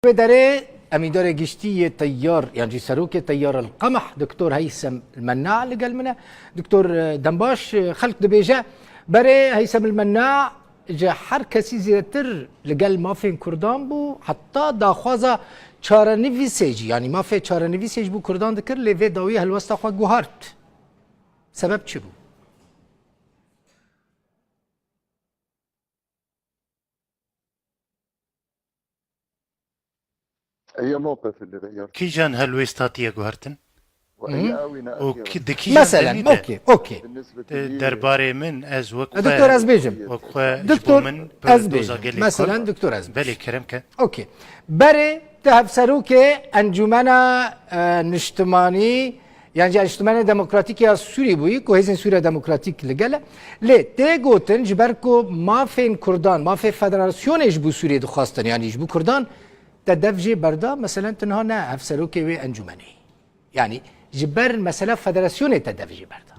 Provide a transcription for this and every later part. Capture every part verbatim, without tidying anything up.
Wê derê emîdarê giştî yê Teyar, yan jî serokê Teyar el Qemeh, Doktor Heysem Menna li gel min e. Doktor, e, Dembaş, e, xelk dibêje, berê Heysem el Menna ji her kesî zêdetir li gel mafên Kurdan bû, heta daxwaza çarenivîsê jî, yanî mafê çarenivîsê ji bo Kurdan dikir, lê vê dawî helwesta xwe guhart. Sebeb çi bû? أي موقف اللي غيرته؟ Kîjan helwêsta tiye guhertin? وأي Hı. آونة û أخيرة؟ Ki-, di kîjan Meselen, demî de? Okey, okey. بالنسبة E, لي، derbarê min, ez wek E, xwe, Doktor, ez bêjim. Wek xwe ji bo Doktor, min pir ez doza bêjim. Gelê Meselen, Kurd. Doktor, ez bêjim. Belê, kerem ke. Okey. Berê te hevserokê Encûmena, e, Niştimanî, yan jî Encûmena Demokratîk ya Sûrî bûyî, ku Hêzên Sûriya Demokratîk li gel e. Lê tê gotin, ji ber ku mafên Kurdan, mafê federasyonê ji bo Sûriyê dixwastin, yanî ji bo Kurdan, te dev jê berda, meselen, tu niha ne hevserokê wê encûmenê yî. Yanî ji ber mesela federasyonê te dev jê berda.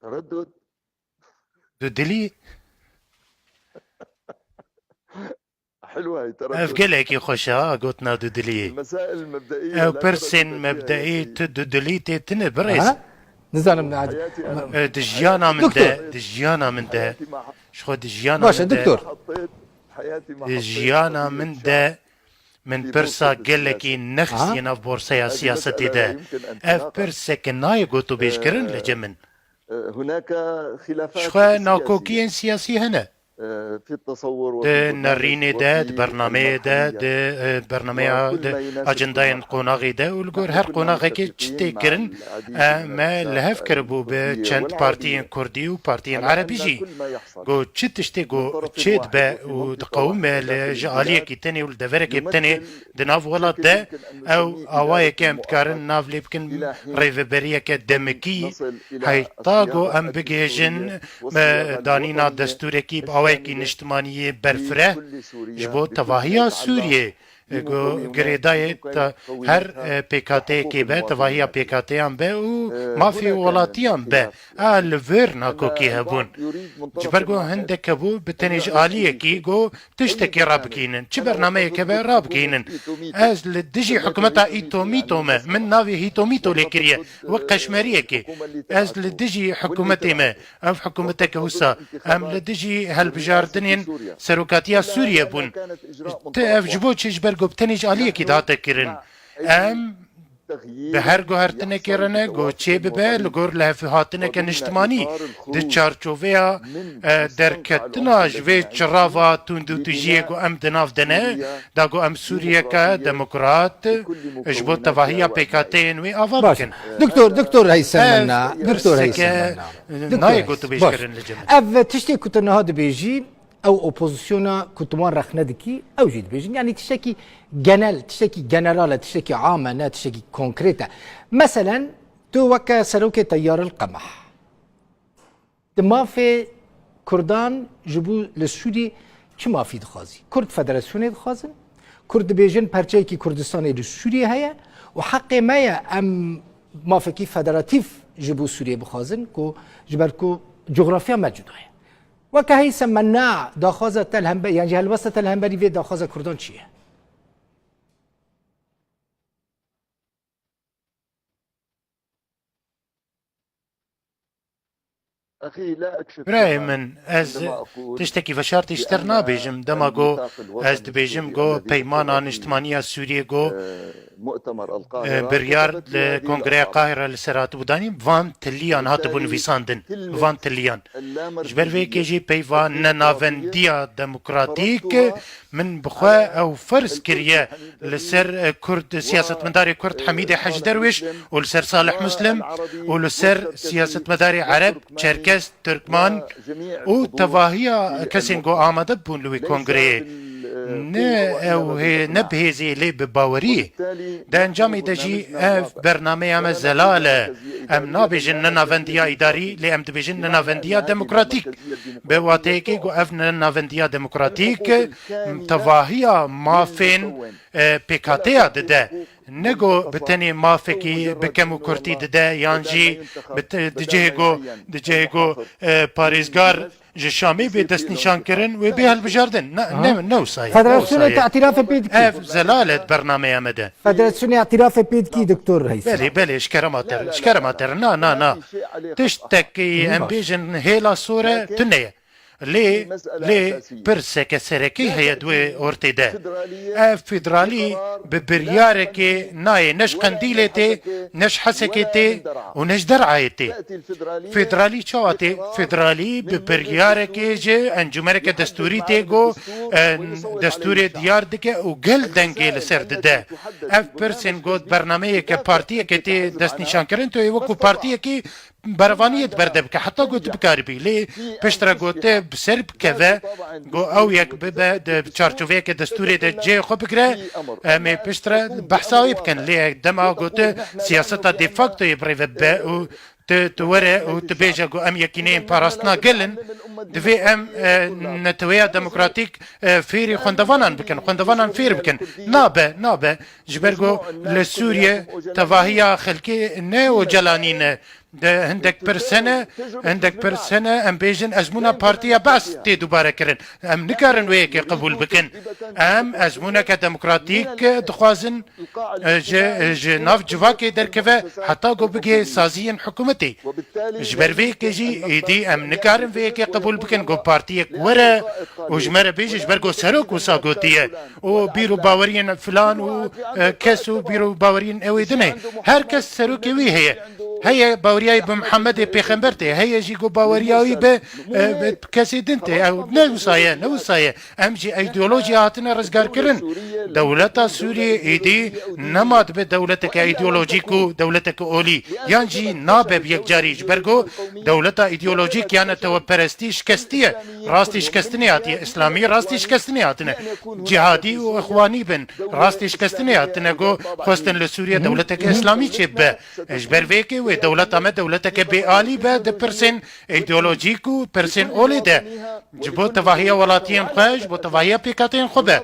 تردد. Dudilî. حلوة هاي، تردد. Ev gelekî xweş e, ha, gotina dudiliyê. المسائل المبدئية Ew لا pirsên تردد فيها يا mebdeî, سيدي. Tu dudilî tê tine birêz. Ha? Nizanim ne. حياتي أنا E, di jiyana min Doktor. De, di jiyana min de, حياتي ما ح- ji xwe di jiyana Baş e, min de, Doktor. حطيت، حياتي ما di حطيت jiyana قضية min شعب de, Min pirsa gelekî nexistî nav borseya siyasetê de. Ev pirseke nayê gotûbêjkirin li cem min. Ji xwe nakokiyên siyasî hene. Di nerînê de, di bernameyê de, di, e, bernameya, di acendayên qonaxê de û li gor her qonaxekê çi tê kirin, e, me li hev kiribû bi çend partiyên kurdî û partiyên erebî jî. Ku çi tiştê ku çê dibe û diqewime li ji aliyekî tenê û li deverekê bi tenê di nav welat de, ew awayeke em dikarin nav lê bikin rêveberiyeke demikî, heyta ku em bigihêjin, e, danîna destûrekî bi awayekî niştimanî yê berfireh ji bo tevahiya Sûriyê. E, ku girêdayê te-, her, e, pêkhateyekê be, tevahiya pêkhateyan be û mafê welatiyan be. A li vir nakokî hebûn. Ji ber ku hindek hebû bi tenê ji aliyekî ku tiştekî rabigihînin, çi bernameyek hebe rabigihînin. Ez li dijî hikûmeta Îtomîto me, min navê Hîtomîto lê kiriye, wek qeşmeriyekê. Ez li dijî hikûmetê me, Ev hikûmeteke wisa, em li dijî hilbijardinên serokatiya Sûriye bûn. Ti ev ji bo çi? Ji ber ku bi tenê ji aliyekî dihate kirin. Em bi her guhertinekê re ne, ku çê bibe, li gor lihevhatineke niştimanî, di çarçoveya, e, derketina ji vê çirava tundûtûjiyê ku em di nav de ne, da ku em Sûriyeke demokrat ji bo tevahiya pêkhateyên wê ava Baş. Bikin. Doktor, Doktor Heysem Ev Menna, Doktor pirseke Heysem Menna. Doktor nayê Heysem, gotûbêj baş. Kirin li cem min. Ev tiştê ku tu niha dibêjî, ew opozisyona ku tu wan rexne dikî, ew jî dibêjin. Yanî tiştekî genel, tiştekî general e, tiştekî am e, ne tiştekî konkret e. Meselen, tu weke serokê Teyar el Qemeh. Di mafê Kurdan ji bo li Sûriyê çi mafî dixwazî? Kurd federasyonê dixwazin. Kurd dibêjin perçeyekî Kurdistanê li Sûriyê heye û heqê me ye em mafekî federatîf ji bo Sûriyê bixwazin ku ji ber ku cografya me cuda ye. Weke Heysem Menna daxwaza te li hember-, yan jî helwesta te li hemberî vê daxwaza Kurdan çi ye? Birayê min, ez tiştekî veşartî ji te re nabêjim. Dema ku ez dibêjim ku Peymana Niştimaniya Sûriyê ku, e, biryar li Kongreya Qahire li ser hatibû danîn, bi van tiliyan hatibû nivîsandin. Bi van tiliyan. Ji ber vê yekê jî peyva nenavendiya demokratîk, Min bi xwe ew ferz kiriye li ser, e, Kurd, siyasetmedarê Kurd Hemîdê Hecî Derwêş û li ser Salih Muslim û li ser siyasetmedarê Ereb, Çerkes, Tirkman û tevahiya kesên ku amade bûn li wî kongreyê. Ne ew hê-, ne bi hêzê lê bi baweriyê. Di encamê de jî ev bernameya me zelal e. Em nabêjin nenavendiya îdarî, lê em dibêjin nenavendiya demokratîk. Bi wateyekê ku ev nenavendiya demokratîk, tevahiya mafên, e, pêkhateya dide. Ne ku bi tenê mafekî bi kemûkurtî dide, yan jî bi te-, di cihê ku, di cihê ku, e, parêzgar ji Şamê bê destnîşankirin, wê bê hilbijartin. Ne, ne, ne wisa ye, ne wisa ye. Federasyonê te îtirafê pê dikî? Ev zelal e di bernameya me de. Federasyonê îtirafê pê dikî, Doktor Heysî? Belê, belê, ji kerema te re, ji kerema te re. Na, na, na. Tiştekî em bêjin hêla sor e, tune ye. Lê, lê pirseke serekî heye di wê ortê de. Ev federalî bi biryarekê nayê, ne ji Qendîlê tê, ne ji Hesekê tê û ne ji Derayê tê. Federalî çawa tê? Federalî bi biryarekê ji encûmeneke destûrî tê ku, e, destûrê diyar dike û gel dengê li ser dide. Ev pirsên got bernameyeke partiyeke tê destnîşankirin, tu yê wekû partiyekî berevaniyê di ber de bike, heta ku tu bikaribî. Lê piştre got te bi ser bikeve, got ew yek bibe di çarçoveyeke destûrê de cihê xwe bigire, em ê piştre behsa wê bikin. Lê dema got tu siyaseta de factoyê bi rê ve bibe û tu, tu were û tu bêje ku em yekîneyên parastina gel in, divê em, e, neteweya demokratîk, e, fêrî xwendevanan bikin, xwendevanan fêr bikin. Nabe, nabe. Ji ber ku li Sûriye tevahiya xelkê ne Ocalanî ne. De hindek pirs hene, hindek pirs hene, em bêjin ezmûna Partiya Be's tê dubare kirin. Em nikarin wê yekê qebûl bikin. Em ezmûneke demokratîk dixwazin, e, ji, ji nav civakê derkeve heta ku bigihê saziyên hikûmetê. Ji ber vê yekê jî êdî em nikarin vê yekê qebûl bikin ku partiyek were û ji me re bêje ji ber ku serok wisa gotiye û bîr û baweriyên filan û, e, kes û bîr û baweriyên ew ê din e. Her kes serokê wî heye. Heye baweriyayê bi Mihemedê Pêxember tê, heye jî ku baweriya wî bi, e, bi kesê din tê. Ew ne wisa ye, ne wisa ye. Em ji îdeolojiya hatine rizgarkirin. Dewleta Sûriyê êdî nema dibe dewleteke îdeolojîk û dewleteke olî. Yan jî nabe bi yekcarî ji ber ku dewleta îdeolojîk ya neteweperestî şikestî ye. Rastî şikestinê hatiye. Îslamî rastî şikestinê hatine. Cihadî û îxwanî bin. Rastî şikestinê hatine ku xwestin li Sûriye dewleteke îslamî çêbibe. Ji ber vê yekê wê dewleta me dewleteke bêalî be di pirsên îdeolojîk û pirsên olê de. Ji bo tevahiya welatiyên xwe, ji bo tevahiya pêkhateyên xwe be.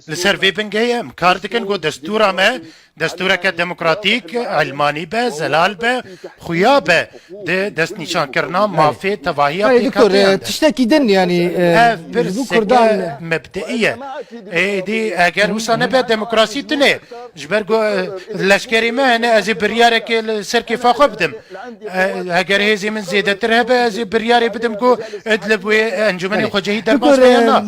Li ser vê bingehê em kar dikin ku destûra me destûreke demokratîk, ilmanî be, zelal be, xuya be di destnîşankirina mafê tevahiya pêkhateyan de. Tiştekî din, yanî, e, ev pirseke mebdeî ye. Êdî eger wisa nebe demokrasî tune. Ji ber ku, e, leşkerê me hene, ez ê biryarekê li ser kêfa xwe bidim. E, eger hêzê min zêdetir hebe, ez ê biryarê bidim ku Idlib wê encûmenê xwecihî derbas be ya na.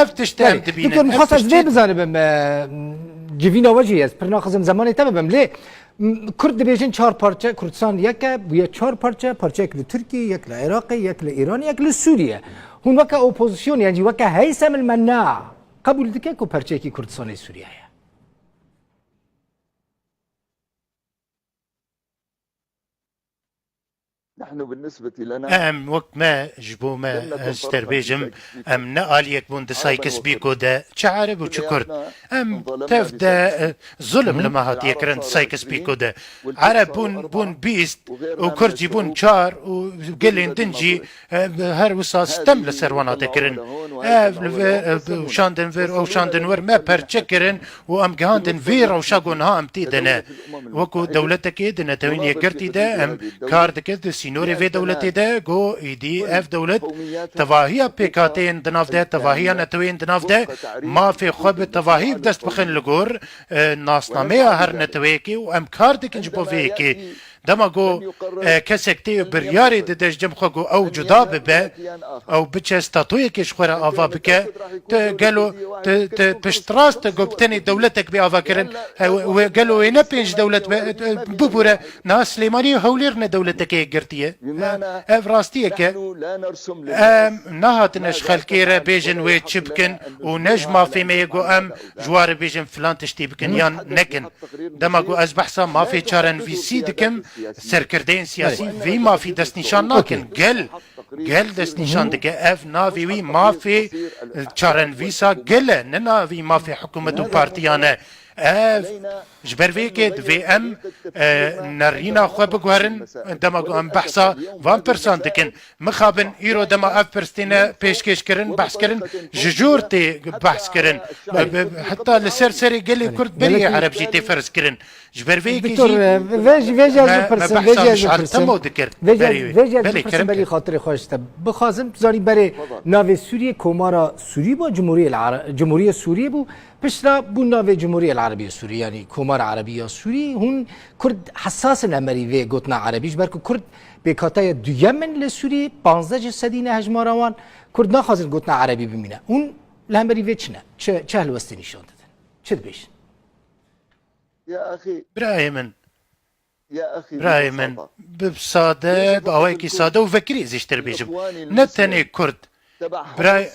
Ev tişt em dibînin. Doktor, min xwest ez vê bizanibim, e, civîna we jî ez pir naxizim zemanê te bibim. Lê, m, Kurd dibêjin çar parçe, Kurdistan yek e, bûye çar parçe, parçeyek li Tirkiyê, yek li Iraqê, yek li Îranê, yek li Sûriyê. Hûn weke opozisyon, yan jî weke Heysem el Menna qebûl dike ku parçeyekî Kurdistanê Sûriye ye? Em wek me, ji bo me, ez ji te re bêjim, em ne aliyek bûn di Sykes-Picot de, çi Ereb û çi Kurd. Em tev de, e, zulm li me hatiye kirin di Sykes-Picot de. Ereb bûn, bûn bîst û Kurd jî bûn çar û gelên din jî, e, her wisa stem li ser wan hate kirin. Ev li vir, e, şandin vir, ew şandin wir, me perçe kirin û em gihandin vê rewşa ku niha em tê de ne. Wekû dewletekê di Netewên Yekgirtî de em kar dikin di sînorê vê dewletê de, ku êdî ev dewlet tevahiya pêkhateyên di nav de, tevahiya neteweyên di nav de, mafê xwe bi tevahî bi dest bixin li gor, e, nasnameya her neteweyekê û em kar dikin ji bo vê yekê. Dema ku, e, kesek tê biryarê dide ji cem xwe ku ew cuda bibe, ew biçe statoyekê ji xwe re ava bike, tu gelo, tu, tu piştrast e ku bi tenê dewletek bê ava kirin, e, we, gelo wê ne pênc dewlet be, e, bibûre, niha Silêmanî û Hewlêr ne dewleteke yekgirtî ye. E, ev rastiyek e. Em nehatine ji xelkê re bêjin wê çi bikin û ne ji mafê me ye ku em ji wan re bêjin filan tiştî bikin yan nekin. Dema ku ez behsa mafê çarenivîsî dikim, serkirdeyên siyasî vî mafî destnîşan nakin. Gel, gel destnîşan dike. Ev navê wî mafê, e, çarenivîsa gel e, ne navê mafê hikûmet û partiyan e. Ev Ji ber vê yekê divê em, e, nerîna xwe biguherin, dema ku em behsa van pirsan dikin. Mixabin îro dema ev pirs têne pêşkêş kirin, behs kirin, ji jor tê behs kirin. E, be-, heta li ser serê gelê Kurd berî Ereb jî tê ferz kirin. Ji ber vê yekê Doktor, jî e, vê jî, vê jî ez me, me bipirsim, vê jî behsa ez Mişal bipirsim. Temo dikir. Vê jî, Berê wê. Vê jî ez Belê, bipirsim, kerem berî ke. Xatirê xwe ji te. Bixwazim tu zanî berê navê Sûriyê Komara Sûrî bû, Cumhuriyê El Ara-, Cumhuriyê Sûriyê bû. Piştre bû navê Cumhuriyê El Arabiyê Sûrî, yanî Komara Erebî ya Sûrî. Hûn Kurd hesas in li hemberî vê gotina Erebî, ji ber ku Kurd pêkhataya duyem in li Sûrî, panzdeh ji sedî ne hejmara wan. Kurd naxwazin gotina Erebî bimîne. Hûn li hemberî vê çi ne? Çi, çi helwestê nîşan didin? Çi dibêjin? Ya axî, Birayê min, ya axî, Birayê min, bi sade, bi awayekî sade û vekirî ez ê ji te re bêjim. Ne tenê Kurd, biray-,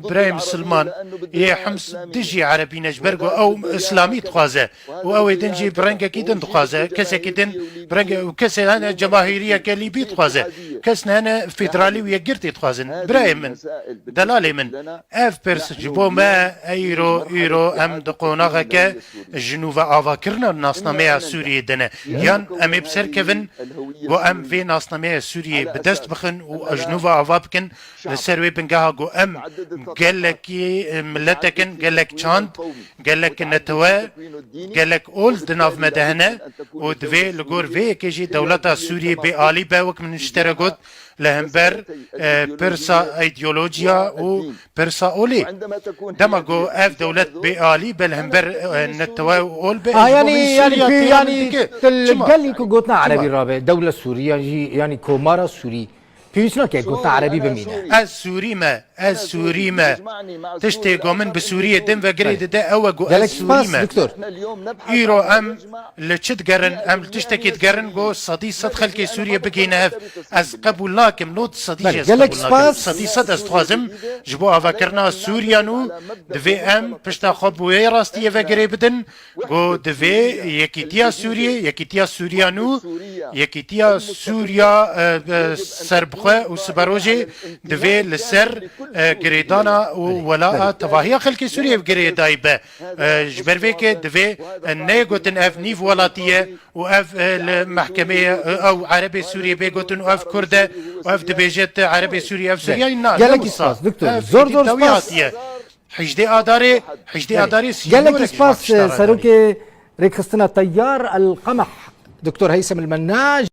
birayê misilman yê Hims dijî Erebî ne, ji ber ku ew îslamî dixwaze û ew ê din jî bi rengekî din dixwaze, kesekî din bi renge-, û kesê hene cemahîriyeke Lîbî dixwaze, kes ne hene federalî û yekgirtî dixwazin. Birayê min, delalê min, ev pirs ji bo me, îro, îro em di qonaxeke ji nû ve avakirina nasnameya Sûriyê de ne. Yan em ê bi ser kevin, ku em vê nasnameya Sûriyê bi dest bixin û ji nû ve ava bikin, li ser wê bingeha ku em gelekî, e, miletek in, gelek çand, gelek netewe, gelek ol di nav me de hene û divê li gor vê yekê jî dewleta Sûriyê bêalî be, wek min ji te re got, li hember, e, pirsa îdeolojiya û pirsa olê. Dema ku ev dewlet bêalî be li hember, e, netewe û ol be, Ah, ji bo yanî, vê yanî Sûriya ku, têya yanî, min dike. Tu li Çima? Gelî ku gotina Çima? Erebî rabe, dewlet Sûrî, yan jî, yanî Komara Sûrî, pêwîst nake gotina Erebî bimîne. Ez Sûrî me, ez Sûrî me. Tiştê ku min bi Sûriyê din ve girê dide, ew e ku ez Gelek Sûrî spas, me. Doktor. Îro em li çi digerin? Em li tiştekî digerin ku sedî sed xelkê Sûriyê bigihîne hev. Ez qebûl nakim, not sedî Belê, jî ez gelek qebûl nakim. Spas. Sedî sed ez dixwazim ji bo avakirina Sûriya nû divê em pişta xwe bi wê rastiyê ve girê bidin. Ku divê yekîtiya Sûriyê, yekîtiya Sûriya nû, yekîtiya Sûriya, e, e, serbixwe û siberojê divê li ser, e, girêdana û wela a tevahiya xelkê Sûriyê bi girêdayî be. E, ji ber vê ke divê, e, neyê gotin ev nîv welatî ye û ev, e, li mehkemeyê, e, ew Erebê Sûriyê bê gotin û ev Kurd e û ev dibêje tu Erebê Sûriyê, ev Sûriyayî na, ne Gelekî wisa. Spas, doktor. Ev Zor, zor êdî dawî spas. Hatiye. Hejdê Adarê, hejdê Belê. Adarê sînorek Gelekî ji spas, Pakistan re Serokê Rêkxistina Teyar El Qemeh, Doktor Heysem El Menna.